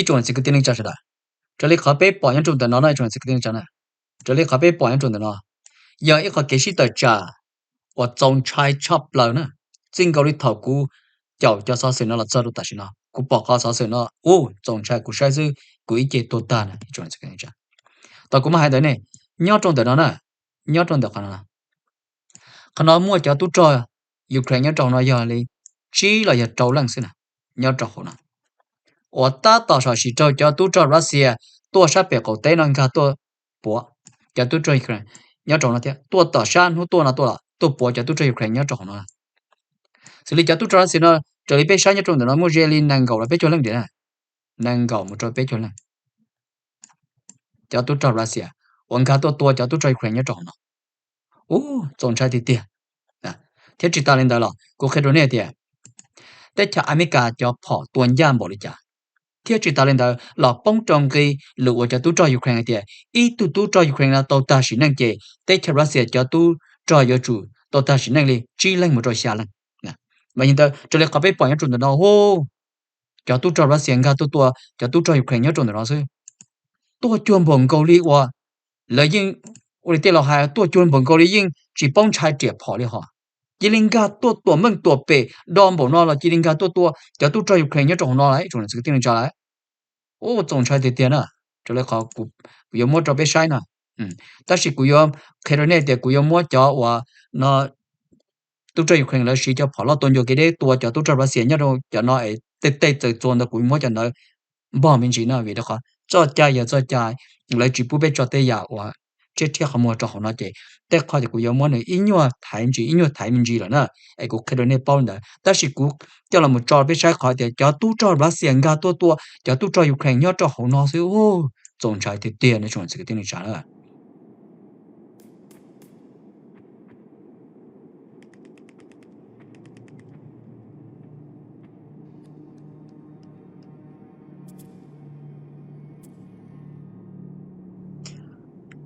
Ib tsoom niam txiv kwv tij neej tsa sawv daws, raws li qhov peb pom nyob rau ntawm no na, ib tsoom niam txiv kwv tij neej tsa na, raws li qhov peb pom nyob rau ntawm no yog ib qhov kev sib tawm tsam uas txaus ntshai tshaj plaws na. Txij nkaus li thaum kuv caum cov xov xwm no los txog rau tam sim no, kuv pom qhov xov xwm no ub txaus ntshai, kuv saib xwb kuv ib ce tuag tag na. Ib tsoom niam txiv kwv tij neej tsa, tau kuv muab hais ntawd ne, nyob rau ntawm no na, nyob rau ntawm qhov no, qhov no muaj cov tub rog Ukraine nyob rau hauv no yog li tsib los yog rau leej xwb na, nyob rau hauv no. Uas tab tom sam sim raug cov tub rog Russia tuaj sab pem qaum teb no nkag tuaj puav cov tub rog Ukraine nyob rau hauv no thiab, tuaj tom sab hnub tuaj no tuaj los tuaj puav cov tub rog Ukraine nyob rau hauv no. Xws li cov tub rog Russia no, raws li peb saib nyob rau ntawm no muaj ze li nees nkaum los peb caug leej tiag na, nees nkaum mus rau peb caug leej cov tub rog Russia uas nkag tuaj tua cov tub rog Ukraine nyob rau hauv no. Ub, txaus ntshai tiag tiag. Thiab tsis tas li ntawd los kuv qhia rau nej tias teb chaws Amelikas cov phom tua ncaj npaum li cas. Thiab tsis tas li ntawd los poob rau nqi lus uas cov tub rog Ukraine hais tias ib tug tub rog Ukraine no tau tag sim neej ces teb chaws Russia cov tub rog yuav tsum tau tag sim neej li tsib leeg mus rau xya leej. Mas yog ntawd raws li qhov peb pom nyob rau ntawm no hu, cov tub rog Russia nkag tuaj tua cov tub rog Ukraine nyob rau ntawm no xwb, tuaj cuag npaum nkaus li uas lawv yeej, ua li tej laus hais, tuaj cuag npaum nkaus li yeej tsis paub ntshai riam phom li hos. Cia li nkag tuaj tuam meej tuam pem do npaum no los cia li nkag tuaj tua cov tub rog Ukraine nyob rau hauv no lawm, tsoom niam txiv kwv tij neej tsa lawm. Ub, txaus ntshai tiag tiag na. Raws li qhov kuv yuav muab rau peb saib na, tab sis kuv yuav qhia rau nej tias kuv yuav muab cov uas no tub rog Ukraine lawv siv cov phom loj tua ncua kev deb tua cov tub rog Russia nyob rau cov no es tej tej txawm txua ntawd kuv muab cov ntawd npog me ntsis no vim rau qhov txoj cai yog txoj cai, lawv tsis pub peb tso tej yam uas tshiab tshiab qhov muag rau hauv no ces tej qho ces kuv yuav muab nws ib nyuag thaiv me ntsis ib nyuag thaiv me ntsis lawm na, es kuv qhia rau nej paub li ntawd. Tab sis kuv coj los mus tso peb saib qhov tias cov tub rog Russia nkag tuaj tua cov tub rog Ukraine nyob rau hauv no xwb, txaus ntshai tiag tiag nej tsoom niam txiv kwv tij neej tsa na.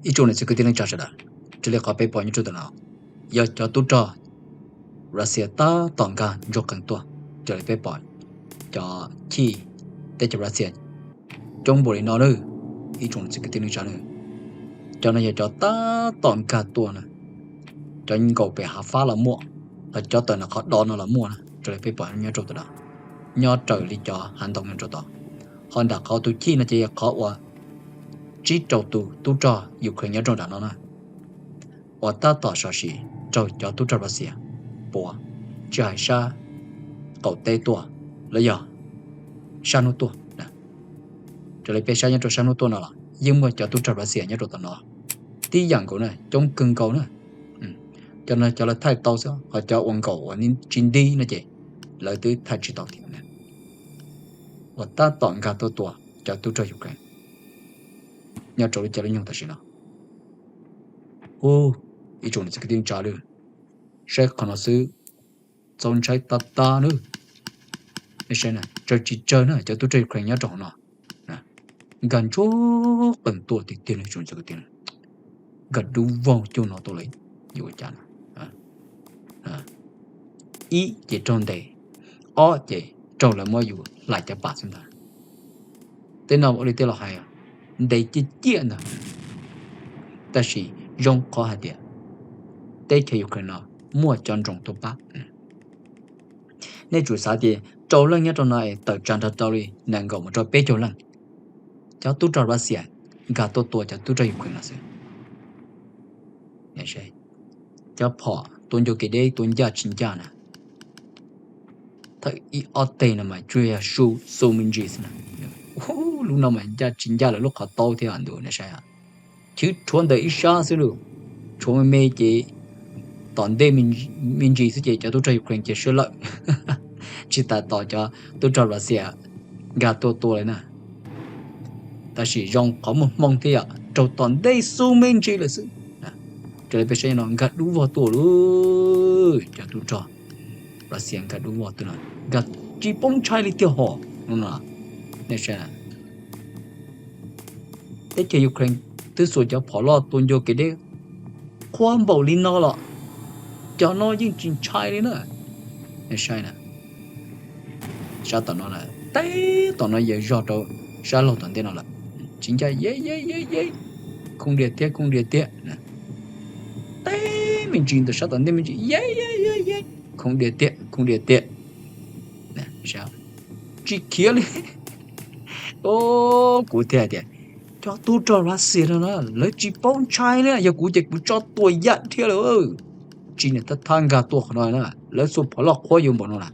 Ib tsoom niam txiv kwv tij neej tsa sawv daws, raws li qhov peb pom nyob rau ntawm no, yog cov tub rog Russia tab tom nkag ntsuag qees tuaj, raws li peb pom cov chij teb chaws Russia coob npaum li no na, ib tsoom niam txiv kwv tij neej tsa na. Cov no yog cov tab tom nkag tuaj na, cov nkaum pem hav fab los muaj, los cov tawm ntawm qhov do no los muaj na, raws li peb pom nyob rau tom no, nyob raws li cov hav ntoo nyob rau tod. Ho nram qhov tus chij no ces yog qhov uas tsib rau tus tub rog Ukraine nyob rau nram no na, uas tab tom sam sim raug cov tub rog Russia puav, tsis hais sab qaum teb tuaj los yog sab hnub tuaj. Raws li peb saib nyob rau sab hnub tuaj no los yeej muaj cov tub rog Russia nyob rau tom no tib yam nkaus na, coob kawg nkaus na. Cov no cov lawv thaij tau xwb, ho cov uas nkaum uas tsis nti no ces lawv twb thaij tsis tau thiab. Uas tab tom nkag tuaj tua cov tub rog Ukraine nyob rau lub caij lub nyoog tam sim no. Ub, ib tsoom niam txiv kwv tij neej tsa lawm, saib qhov no xwb txaus ntshai tas tas nawb. Nej saib na, tsawg tsis tsawg na, cov tub rog Ukraine nyob rau hauv no nkag ntsuag qees tuaj tiag tiag li, tsoom niam txiv kwv tij, nkag dub vog cuag no tuaj li, yuav ua cas? Ib ces raug ntes, ob ces raug lawv muab yus hlais cov pam xwb ntag. Tej no ua li tej laus hais, ntes ciaj ciaj ntag. Tab sis zoo qhov hais tias teb chaws Ukraine no muaj cov nroos tuaj pab. Nej tsum xav tias rau leej nyob rau no es tawm tsam nrog rau li nees nkaum mus rau peb caug leej, cov tub rog Russia nkag tuaj tua cov tub rog Ukraine no xwb. Cov phom tua ncua kev deb tua ncaj tsis ncaj na, thawj ib ob teg no mas tsuas yog su me ntsis xwb na. Lub no mas ncaj tsis ncaj lawv lub qhov taub thiab ntuj, nej saib, chwv rhuav ntawm ib sab xwb lauj, rhuav me me ces tom ntej me ntsis xwb ces cov tub rog Ukraine ces suab lawm, tsis tas tos cov tub rog Russia nkag tuaj tua li na. Tab sis zoo qhov muaj hmoo thiab yom, raug tom ntej xub me ntsis lawm xwb. Raws li peb saib no nkag dub vog tuaj lauj, cov tub rog Russia nkag dub vog tuaj no, nkag tsis poob ntshai li tiag hos no. Nej saib, teb chaws Ukraine twb xuas cov phom loj tua ncua kev deb qhuav npaum li no los cov no yeej tsis ntshai li na. Nej saib na, sab tom no, teb tom no yog zog rau sab laug tom ntej no lawm. Tsis ncaj, ye ye ye ye, khooj diam tiag, khooj diam tiag. Teb me ntsis ntawm sab tom ntej me ntsis, ye ye ye ye, khooj diam tiag, khooj diam tiag. Tsis khiav li. Kuv thiaj tias, cov tub rog Russia no na lawv tsis paub ntshai li, yog kuv ces kuv tso tua yam dhia lawm. Tsis niam thab thab nkag tuaj qhov no na, lawv xuas phom loj qhuav yus npaum no na.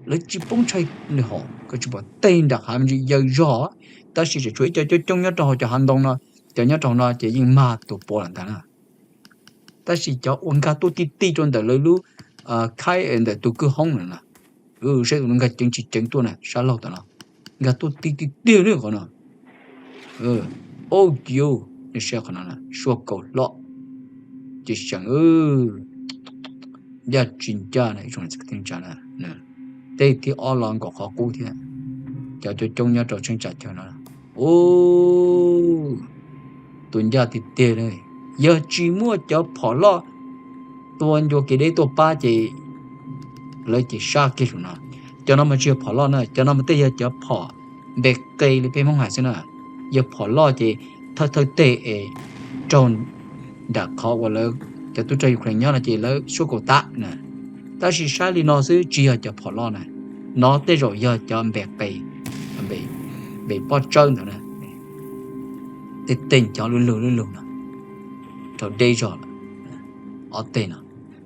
Lawv tsis paub ntshai li hos, koj tsis pom tej nram hav me ntsis yawg zog, tab sis tseem tshuav ib co coob coob nyob rau hauv cov hav ntoo no, cov nyob rau hauv no ces yeej mag tus puav lawm ntag na. Tab sis cov uas nkag tuaj ti ti rau ntawm lawv lub khaib ntawm tus kwj hoob na, saib tus no nkag ceev tsis ceev tuaj na, sab laug tom no nkag tuaj ti ti tiag li qhov no. Au, yus, nej saib qhov no, suab kaus hlob, ces seem ncaj tsis ncaj na, ib tsoom niam txiv kwv tij neej tsa na. Tej thib ob los nkaum qhov qub thiab, cov coob coob nyob rau cheeb tsam chaw no. Ua, tus ncaj tiag tiag li, yog tsis muaj cov phom loj tua ncua kev deb tuaj pab ces lawv ces sab kiag lawm no. Cov no mas tsis yog phom loj na, cov no mas tej yog cov phom npe qe li peb Hmoob hais xwb na. Yog phom loj ces thawj thawj teg es raug nram qhov uas lawv cov tub rog Ukraine nyob no ces lawv suab kaus tag na. Tab sis saib li no xwb tsis yog cov phom loj na, no tej zaum yog cov npe qe, npe pob tsawb ntawd na. Tej teg cov lub lug lub lug no, raug deb zog lawm ob teg no.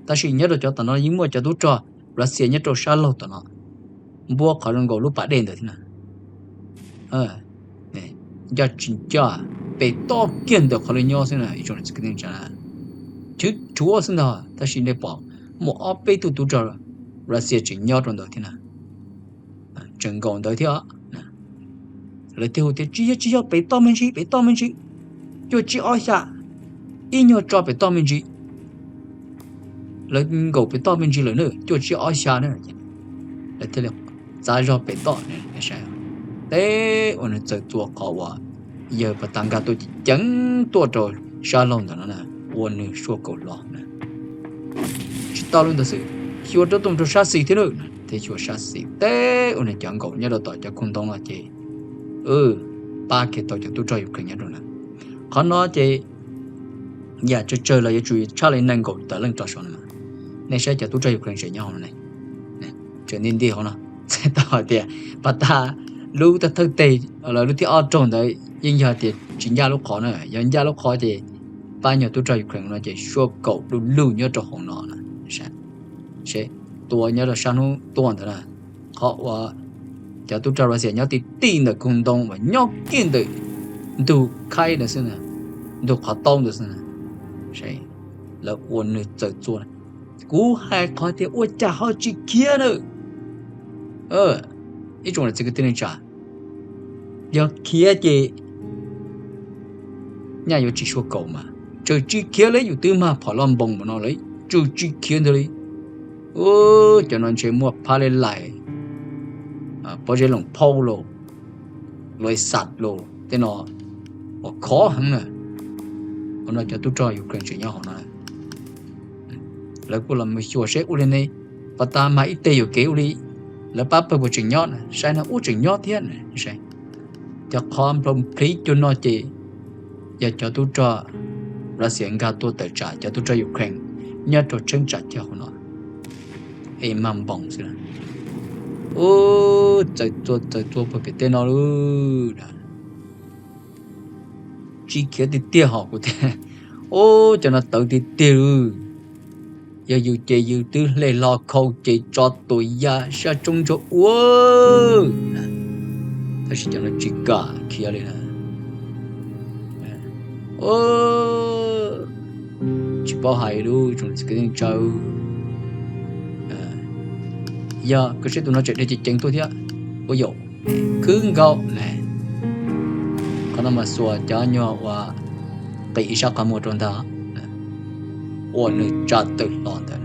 Tab sis nyob rau cov tom no yeej muaj cov tub rog Russia nyob rau sab laug tom no, npuab qhov zoo nkaus lub pas dej ntawd thiab na. Ncaj tsis ncaj, pem toj kiag ntawm qhov lawv nyob xwb na, ib tsoom niam txiv kwv tij neej tsa, chwv rhuav xwb ntag, tab sis nej pom muaj ob peb tug tub rog Russia tseem nyob rau ntawd thiab na. Tseem nkaum ntawd thiab. Lawv thiaj hu tias tsis yog, tsis yog, pem toj me ntsis, pem toj me ntsis, cuaj tsib ob xya, ib nyuag tso pem toj me ntsis. Lawv nkaum pem toj me ntsis lawm na, cuaj tsib ob xya na. Lawv thiaj li txav zog pem toj, teb ua nws txawm txua qhov uas yawg pas tas nkag tuaj ceev tuaj rau sab laug ntawm no na, ua nws suab kaus hlob. Tsis tau li ntawd xwb, xyuas rau tom rau sab xis thiab na, thiab xyuas sab xis teb ua nws cov nkaum nyob rau tom cov khoom ntoo no ces pab kiag tau cov tub rog Ukraine nyob rau na. Qhov no ces yam tsawg tsawg los yuav tsum tshaj li nees nkaum tawm leej rau saum no. Nej saib cov tub rog Ukraine tseem nyob hauv no ne, tseem nti nti hauv no. Txhais tau hais tias pas tas lub thawj thawj teg, lub thib ob raug ntawd yeej yog tias tsis ncaj lub qhov na, yog ncaj lub qhov ces pab nyuag tub rog Ukraine no ces suab kaum du lug nyob rau hauv no na. Seb tua nyob rau sab hnub tuaj ntawd na, qhov uas cov tub rog Russia nyob ti ti ntawm koog ntoo uas nyob kiag ntawm ntug khaib ntawd xwb, ntug qhov taub ntawd xwb, lawv ua nws txawm txua. Kuv hais qhov tias ua cas ho tsis khiav na. Ib tsoom niam txiv kwv tij neej tsa, yog khiav ces nyaj yuav tsis suab kaus mas, tseem tsis khiav li, yus twb mag phom loj npoo mus no lawm tseem tsis khiav ntag li. Cov no ntshe muaj phab li lais, pob zeb loos phauj los, luis xas los tej no uas khov heev na. Qhov no cov tub rog Ukraine tseem nyob hauv no. Lawv kuj los mus xyuas seb ua li ne, pas tas mag ib teg yuam kev ua li, lawv pab pawg puas tseem nyob na, saib no ub tseem nyob thiab. Cov qhov nplhau nplhib cuag no ces yog cov tub rog Russia nkag tuaj tawm tsam cov tub rog Ukraine nyob rau cheeb tsam chaw hauv no es mag npoos xwb. Ub, txawm txua txawm txua puag pem tej no lawm. Tsis khiav tiag tiag hos kuv tias, ub, cov no tawv tiag tiag lawm. Yog yus ces yus twb hle hlo khau ces tso tua ya sab tsoob ntsuag ua. Tab sis cov no tsis kam khiav li na. Tsis paub hais lub tsoom txiv kwv tij neej tsa, yog koj saib tus no tseem dhia ceev ceev tuaj thiab. Ua yaum khwb nkaus na. Qhov no mas xuas cov nyuag uas qis ib sab qhov muag rau ntag, ua nws tsa tawm hlo ntawd.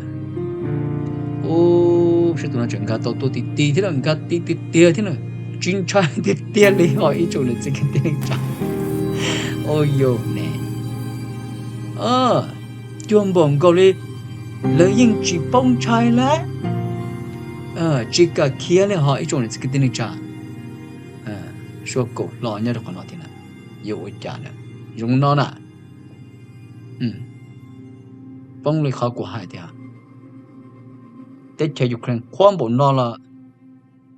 Ub, saib tus no tseem nkag tau tuaj ti ti thiab na, nkag ti tiag tiag thiab na, tsis ntshai tiag tiag li os ib tsoom niam txiv kwv tij neej tsa. Ua yaum ne, cuag npaum nkaus li lawv yeej tsis paub ntshai lawm, tsis kam khiav li hos ib tsoom niam txiv kwv tij neej tsa. Suab kaum hlo nyob rau qhov no thiab na. Yuav ua cas na? Zoo no na, poob li qhov kuv hais tias teb chaws Ukraine qhuav npaum no los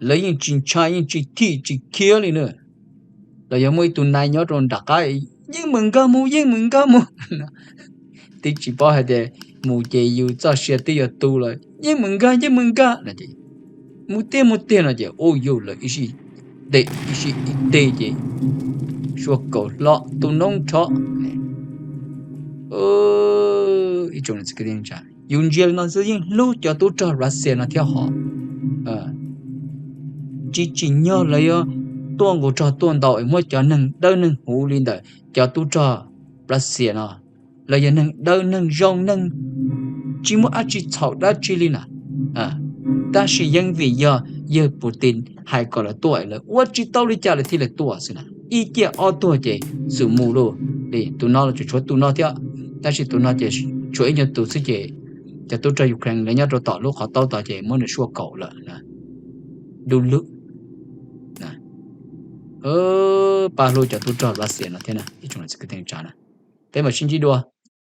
lawv yeej tsis ntshai, yeej tsis thim tsis khiav li na. Los yog muaj ib tug nais nyob rau nram qab, yeej meem nkag mus, yeej meem nkag mus. Twb tsis paub hais tias mus ces yus txoj sia twb yuav tu lawm, yeej meem nkag, yeej meem nkag no ces mus tiag mus tiag no ces ua yus lawv ib sij, ib sij ib teg ces suab kaum hlo tu noob rho. Ib tsoom niam txiv kwv tij neej tsa, yus ntsia li no xwb yeej hlub cov tub rog Russia no thiab hos. Tsis tsim nyog lawv yuav tuaj nqus rog tuaj ntau es muab cov neeg dawb neeg huv li ntawm cov tub rog Russia no, lawv yog neeg dawb neeg zoo, neeg tsis muaj dab tsi txhaum dab tsi li na. Tab sis yeej vim yog yawg Putin hais kom lawv tuaj, lawv ua tsis tau li cas lawv thiaj li tuaj xwb na. Ib ciaj ob tuag ces xum mus lauj. Tus no los tseem tshuav tus no thiab, tab sis tus no ces tshuav ib nyuag tus xwb ces cov tub rog Ukraine lawv nyob rau tom lub qhov taub tod ces muab nws suab kaum lawm. Du lug, pab hlub cov tub rog Russia no thiab na ib tsoom niam txiv kwv tij neej tsa na. Peb mam sib ntsib dua.